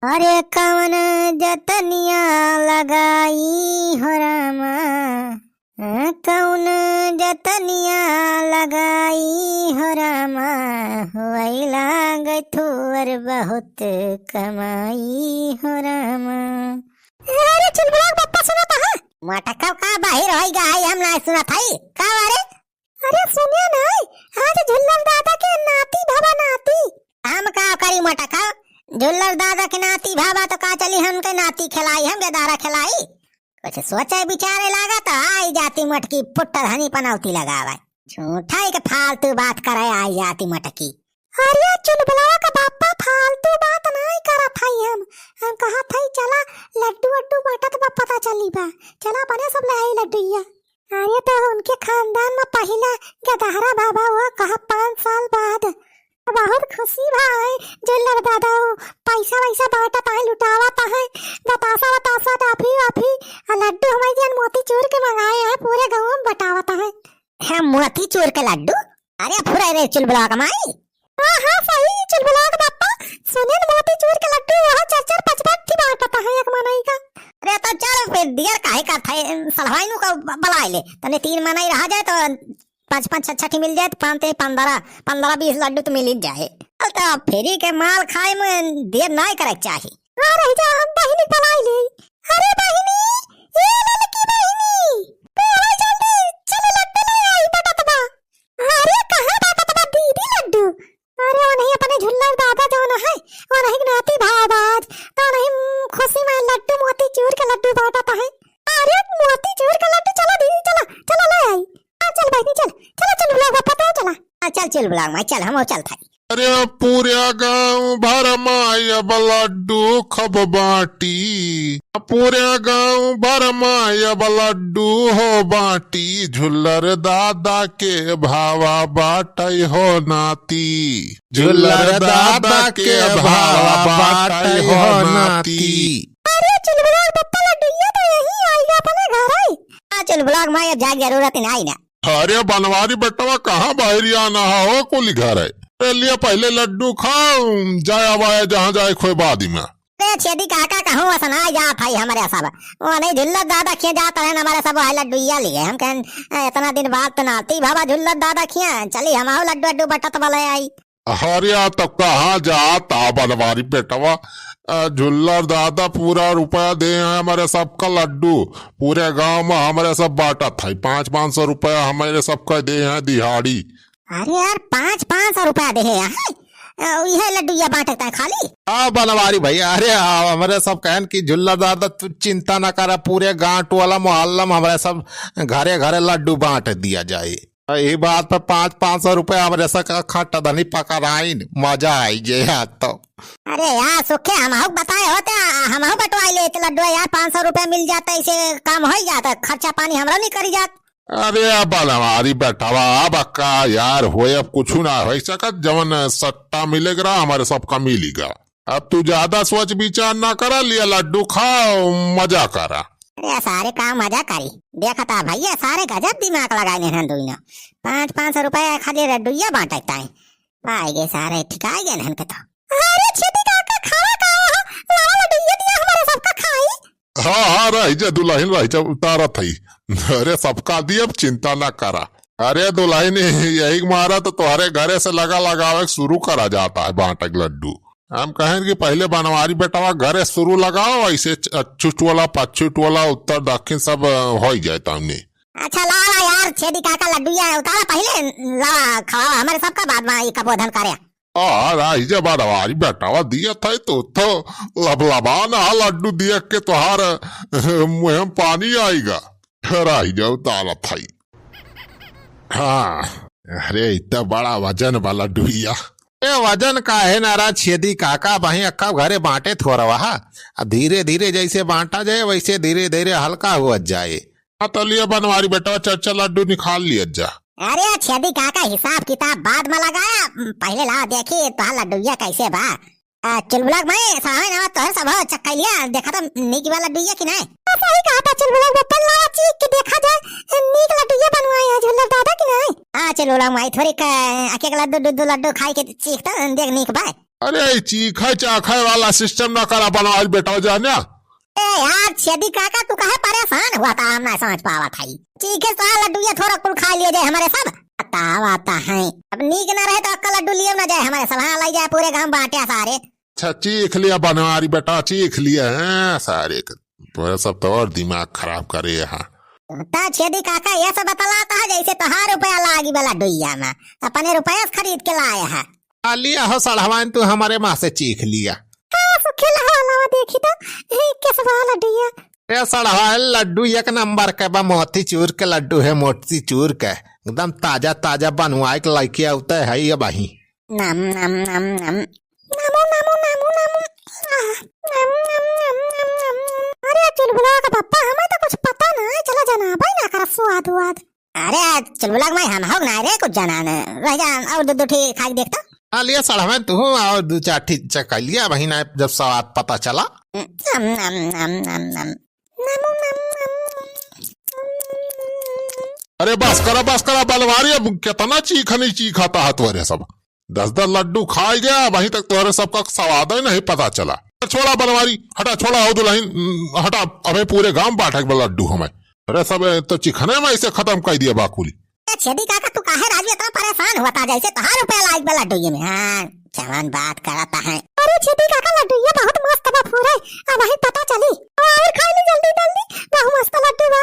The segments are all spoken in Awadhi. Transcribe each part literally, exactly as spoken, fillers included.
अरे कवन जतनिया लगाई हो रामा, कौन जतनिया लगाई हो रामा, होई लागे थुअर बहुत कमाई हो रामा। अरे चुलबुला के बप्पा सुनत ह? मोटका का बाहिर होई गा है, हम ना सुनत हई। का रे? अरे सुनिया नाई, आज झुल्लर दादा के नाती भवा नाती। हम का करी मोटका? झुल्लर दादा के नाती भवा तो का चली हमके नाती खिलाई, हम गेदारा खिलाई? कुछ सोचे विचारे लागा तो आई जाती मोटकी पुट्टर हनी पनौती लगावे। झूठा ही के फालतू बात करे आई जाती मोटकी। अरे चुलबुलवा का बापा फालतू बात नाई करत हई हम। हम कहत हई चला लड्डू वड्डू बांटत बा पता चली बा। चला अपने सब ले आई लड्डूया। अरे तो उनके खानदान में पहिला गदहरा बाबा हुआ कहा पाँच साल बाद। बहुत खुशी बा है झुल्लर दादा हो, पैसा वैसा बांटत है, लुटावत है, बतासा वतासा, टाफी वाफी, आ लड्डू हमारे जन मोतीचूर के मंगाए हैं, पूरे गाँव में बटावत है। है मोतीचूर के लड्डू? अरे फुरे रे चुलबुला के माई। हाँ, हाँ, सही चुलबुला के बापा, सुने न मोतीचूर के लड्डू वहाँ चार चार पाँच पाँच थी बांटत है एक मनई का। अरे तो चल फिर दियर काहे का था, सलवाइनू का ब-, बलाए ले, तने तीन मनई रहा जाए तो पाँच पाँच छह छठी मिल जाए तो पाँच ते पन्द्रह, पन्द्रह बीस लड्डू तो मिल ही जाए। चल तो फ्री के माल खाए में देर नाई करे के चाही। हाँ रही जा, हम बहिनी बलाई ले। अरे बहिनी, ए ललकी बहिनी, तू आवा जल्दी, चल लड्डू ले आई बटत बा। अरे कहाँ बटत बा दीदी लड्डू? अरे वो नहीं अपने झुल्लर दादा जौन है, वो नहीं नाती भाव बाज, तो नहीं खुशी में लड्डू मोतीचूर के लड्डू बांटत है। अरे मोतीचूर के लड्डू चला दीदी, चला, चला ले आई। हाँ, चल बहिनी, चल। चला, चल, बुलाओ पापा, तो चला। हाँ, चल, चल, बुलाओ माई, चल, हम चल थाई। अरे पूरा गांव भर में अब लड्डू खूब बांटी। पूरा गांव भर में अब लड्डू हो बांटी। झुल्लर दादा के भावा बाटै हो नाती। झुल्लर दादा के भावा बाटै हो नाती। अरे चुलबुला बप्पा लड्डूया तो यही आइगा अपने घर आई। हाँ, चुलबुला माई अब जाए जरूरत ही नहीं ना। अरे बनवारी बेटवा, कहाँ बाहरी आना है हो, कुल घर है। ए, लिया पहले लड्डू खाओ, जाए आवाए जहाँ जाए खोए बाद में। अरे छेदी काका कहूँ वसना जात है हमारे सब। वो नहीं झुल्लत दादा खिया जात है हमारे सब, वही लड्डू या लिए। हम कहन, "ए, इतना दिन बाद तो नाती बाबा झुल्लत दादा खिया, चली हम आओ लड्डू अड्डू बटत बले आई।" अरे आ तब कहाँ जात आ बनवारी बेटवा। अ, झुल्लर दादा पूरा रुपया दे हैं हमारे सबका लड्डू। पूरे गांव में हमारे सब बांटत है। पाँच पाँच सौ रुपया हमारे सबका दे हैं दिहाड़ी। अरे यार, पाँच पाँच सौ रुपया दे है यार। अ, यह लड्डू या बांटता है खाली। आ बनवारी भैया, अरे आ, हमारे सब कहन कि झुल्लर दादा तू चिंता ना करा, पूरे गांव टोला मोहल्ला में हमारे सब घरे घरे लड्डू बांट दिया जाए। यही बात पर पाँच पाँच सौ रुपया हमरे से का खट्टा धनी पकड़ाइन, मजा आई जे यार तो। अरे यार सुखे, हमहू बताए होते, हमहू बंटवाई लेते लड्डू यार, पाँच सौ रुपया मिल जाता, इसे काम हो जाता, खर्चा पानी हमरा नहीं करी जात। अरे अब हमारी बैठावा, अब का यार होए, अब कुछ ना हो सकत, जवन सट्टा मिलेगा हमारे सबका मिलेगा। अब तू ज्यादा सोच विचार ना करा, लिया लड्डू खाओ, मजा करा। अरे सारे काम मजा करी। देखता भैया, सारे गजब दिमाग लगाए हैं दुइनो। पाँच पाँच सौ रुपया खाली लड्डूया बांटता है। पाए गए सारे, ठिकाए गए हन के तो। अरे छेदी काका, खावा का हो? लावा लड्डूया दिया हमारे सबका खाई। हाँ, हाँ, रही जा दुल्हन, रही जा, उतारत है। अरे सबका दिया, अब चिंता ना करा। अरे दुल्हन, यही मारा तो तुम्हारे घरे से लगा लगावे शुरू करा जाता है बांटक लड्डू। हम कहें कि पहले बनवारी बेटवा घरे शुरू लगाओ, ऐसे च-, अच्छू टोला, पच्छू टोला, उत्तर दक्षिण सब, अ, हो ही जाए तमने। अच्छा ला, ला यार, छेदी काका लड्डूया उतारा पहले, ला खावा हमारे सबका, बाद में ये कबोधन करे। आ, राही जा बनवारी बेटवा दिया था तो, तो लबलबा ना लड्डू दिया के तोहार, अ, मुँह में पानी आएगा। राही जा उतारा था। हाँ, अरे, इतना बड़ा वजन वाला डुइया। ए, वजन काहे ना रा छेदी काका, बही अक्का घरे बांटे थोरवा हा। आ धीरे धीरे जैसे बांटा जाए, वैसे धीरे धीरे हल्का हुआ जाए। हाँ, तो लिया बनवारी बेटा, चार चार लड्डू निकाल लिया जा। अरे छेदी काका, हिसाब किताब बाद में लगाया, पहले ला देखी तोहार लड्डूया कैसे बा। आ, चुलबुला के माई, साहब ना तोहर सब हो चक्का लिया, देखा तो नीक वाला लड्डूया कि नहीं? हाँ, सही कहा था चुलबुला के बप्पा, लावा चीख के देखा जाए, नीक लड्डूया बनवाए हैं झुल्लर दादा कि नहीं? हाँ, चुलबुला के माई, थोड़ी क-, एक एक लड्डू, दो दो लड्डू खाई के चीख तो देख नीक बा। अरे, ई चीखे चाखे वाला system ना करा बनवारी बेटा, जाने। ए यार, छेदी काका, तू काहे परेशान हुआ था? हम ना समझ पावा था ई। चीखे सा लड्डू ये थोड़ा कुल खा लिए जाए हमारे सब। बतावा ता है। अब नीक ना रहे तो अक्का लड्डू लिए ना जाए हमारे सब। हाँ, लाई जाए पूरे गांव बांटे सारे। अच्छा, चीख लिया बनवारी बेटा, चीख लिया, हैं, सारे के। तोरे सब तो और दिमाग खराब करे यहाँ। ता छेदी काका, ये सब बतलाता है जैसे तोहार रुपया लागी बा लड्डुइया में, अपने रुपया से खरीद के लाए है। आ लिया हो सड़हवाइन, तू हमारे माँ से चीख लिया। हाँ, सुखे लहवा लहवा देखी तो, हे, कैसे बा लड्डुइया? ए सड़हवाइन, लड्डू एक नंबर के बा, मोतीचूर के लड्डू है, मोतीचूर के, एकदम ताजा ताजा बनवाए के लइके आवते है ये बही। नम, नम, नम, नम। नमो, नमो, नमो, नमो। आह, नम, नम, नम, नम, नम। अरे, चुलबुला का पप्पा, हमें तो कुछ पता ना है, चला जनाबे ना कर स्वाद वाद। अरे, चुलबुला के माई हम हक ना रे, कुछ जाना ने। रह जा, और दो, दो ठी खा के देख तो। आ लिया सड़हवाइन तू, और दो चार ठी चखा लिया, वही ना जब स्वाद पता चला। नम, नम, नम, नम, नम। नमो, नम, नम, नम। अरे, बस करा, बस करा, बनवारी, अब कितना चीखनी चीखाता है तोरे सब। दस दस लड्डू खाए गया, वहीं तक तोहरे सबका स्वाद ही नहीं पता चला। छोड़ा बनवारी, हटा, छोड़ा हो दुल्हन, हटा, अबे पूरे गांव बांटे के बा लड्डू हमें। अरे सब तो चिखने में इसे खत्म कर दिया बाकुली। ए छेदी काका, तू काहे राजू इतना परेशान हुआ था, जैसे तोहार रुपया लाग बा लड्डू ये में? हाँ, जवान बात करता है। अरे छेदी काका, लड्डू ये बहुत मस्त बा, पूरे अब वही पता चली। और खा ली जल्दी जल्दी, बहुत मस्त लड्डू बा।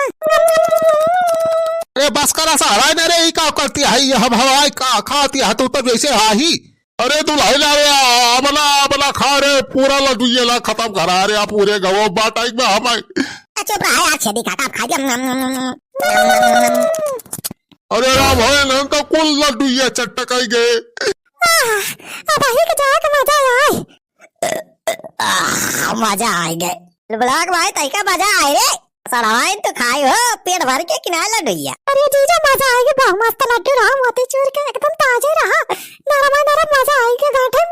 अरे बस करा सा, हवाई ना रे, ई का करती है ये, हम हवाई का खाती है, तू तो जैसे हा ही। अरे दुल्हन, अरे अबला, अबला खा रे, पूरा लड्डू ये ला खत्म करा रे, आप पूरे गाँव बांटा एक बार हमारे। ए, चुप रहा यार, छेदी काका, आप खा दिया। नम, नम, नम, नम, नम। अरे राम, है ना तो कुल लड्डू ये चटकाई गए। आह, अब वही के जाए के मजा आए। आह, मजा आए गए। ब्लॉक भाई, तई का मजा आए रे। सड़वाइन तो खाई हो, पेट भर के किनारे लड्डुइया। अरे जीजा, मजा आए गए, बहुत मस्त लड्डू रहा, मोतीचूर के एकदम ताजे रहा, नरमा नरम, मजा आए गए गांठन।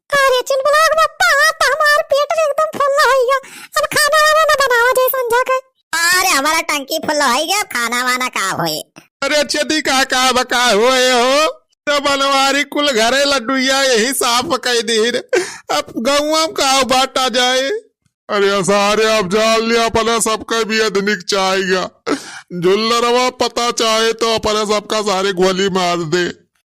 अरे चुलबुला के पप्पा, आज तो हमार पेट एकदम फुल हो गया, अब खाना वाना ना बनावा जाए संझा के। अरे हमारा टंकी फुल हो गया, अब खाना वाना का होए? अरे छेदी काका, अब का होए हो? तो बनवारी कुल घरे लड्डुइया यही साफ कई दीन, अब गौवा में का बांटा जाए? अरे सारे, अब जान लिया, अपने सबका भी अदनिक चाहेगा। झुल्लरवा पता चाहे तो अपने सबका सारे गोली मार दे।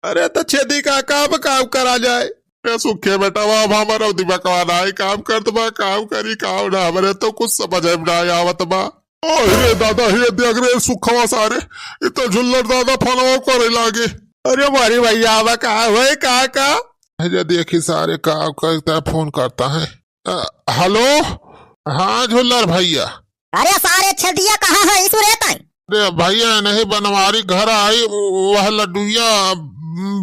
अरे तो छेदी काका, अब काम करा जाए। अरे सुखे बेटा, अब हमारा दिमागवा नाई काम करत बा, काम करी काम ना, हमरे तो कुछ समझ में ना आवत बा। ओ हे दादा, हे देख रे सुखवा सारे, इ तो झुल्लर दादा फोनवा करे लागे। अरे मारी भैया, अब का होए, का, का? हे देखी सारे, का करता है, फोन करता है। अ, हेलो, हाँ झुल्लर भैया। अरे सारे छेदिया कहाँ है, इसु रहता है? अरे भैया, नहीं बनवारी घर आई, वह लड्डुइया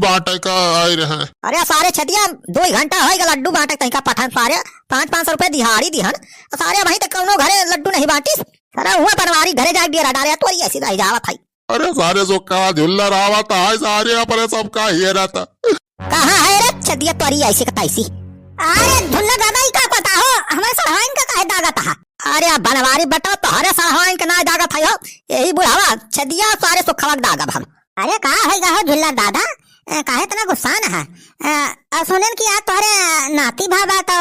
बांटे का आए रहे। अरे सारे छेदिया, दो ही घंटा होइगा लड्डू बांटे तनिका पठान सारे, पाँच पाँच सौ रुपये दिहाड़ी दिहन, सारे अबहीं तक कौनो घरे लड्डू नहीं बांटिस। सारे हुआ बनवारी घरे जाए बियरा डाले, तोरी ऐसी रह जावत है। अरे सारे जो का झुल्लर आवत है, सारे अपने सबका हेरत। कहाँ है रे छेदिया तोरी ऐसी का तैसी? अरे झुल्लर दादा, ई का पता हो, हमारे सड़हाइन का काहे दागत है? अरे बनवारी बटवा, तोहरे सड़हाइन का ना दागत है हो, यही बुढ़ावा छेदिया सारे सुखवा के दागब हम। अरे का होइगा हो झुल्लर दादा, ए, काहे इतना गुस्सान है? ए, और सुनेन कि यार तोहरे नाती भा बा तो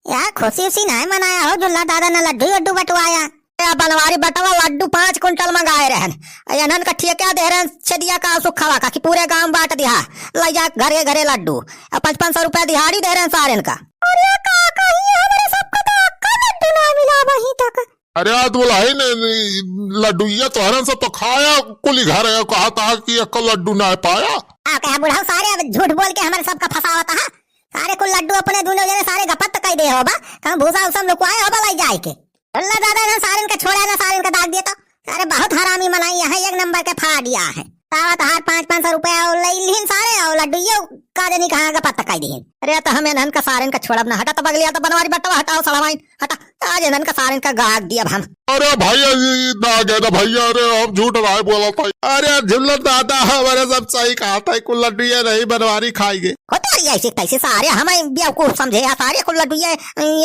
यार खुशी उसी नहीं मनाया हो झुल्लर दादा, ना लड्डू वड्डू बंटवाया। ए, बनवारी बटवा लड्डू पाँच कुंटल मंगाए रहन, ए, इन्हन का ठेका दे रहन छेदिया का सुखवा का कि पूरे गांव बांट दिया, ले जा घरे घरे लड्डू, ए, पाँच पाँच सौ रुपया दिहाड़ी दे रहन सारेन का। अरे का कही, हमारे सबका तो अक्का लड्डू ना मिला वहीं तक। अरे आज बोला है न, न, लड्डुइया तोहरन सब तो खाया, कुली घर है, कहा था कि एक लड्डू ना पाया। आ कहा बुढ़ाऊ, सारे अब झूठ बोल के हमारे सबका फंसावत है। सारे कुल लड्डू अपने दोनों जने सारे गपत कई दे होबा, कहूँ भूसा उसम लुकवाए होबा लाई जाए के। अल्लाह दादा, ना सारेन का छोड़ा, ना सारेन का दाग दिया तो। सारे बहुत हरामी मनाई है, एक नंबर के फाड़िया है। तावा तहार पाँच पाँच सौ रुपया और ले लिहिन सारे, और लड्डुइयो का जनी कहाँ का पत्ता कई दिहिन। अरे तो हम इन्हन का सारेन का छोड़ब ना, हटा तो बगलिया तो बनवारी बटवा हटाओ सड़वाइन, हटा। आज इन्हन का सारेन का गाग दियब हम। अरे भैया, ई, ई दाग है ना भैया, अरे हम झूठ नहीं बोला था। अरे झुल्लर दादा, हमारे सब सही कहा था, कुल लड्डुइया नहीं बनवारी खाएंगे। हो तो ऐसे तैसे सारे हमें बेवकूफ समझे हैं, सारे कुल लड्डुइया,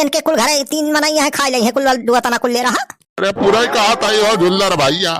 इनके कुल घरे तीन मनई है, खा ले हैं कुल लड्डू, तना कुल ले रहा। अरे पूरा ही कहा था यो झुल्लर भैया।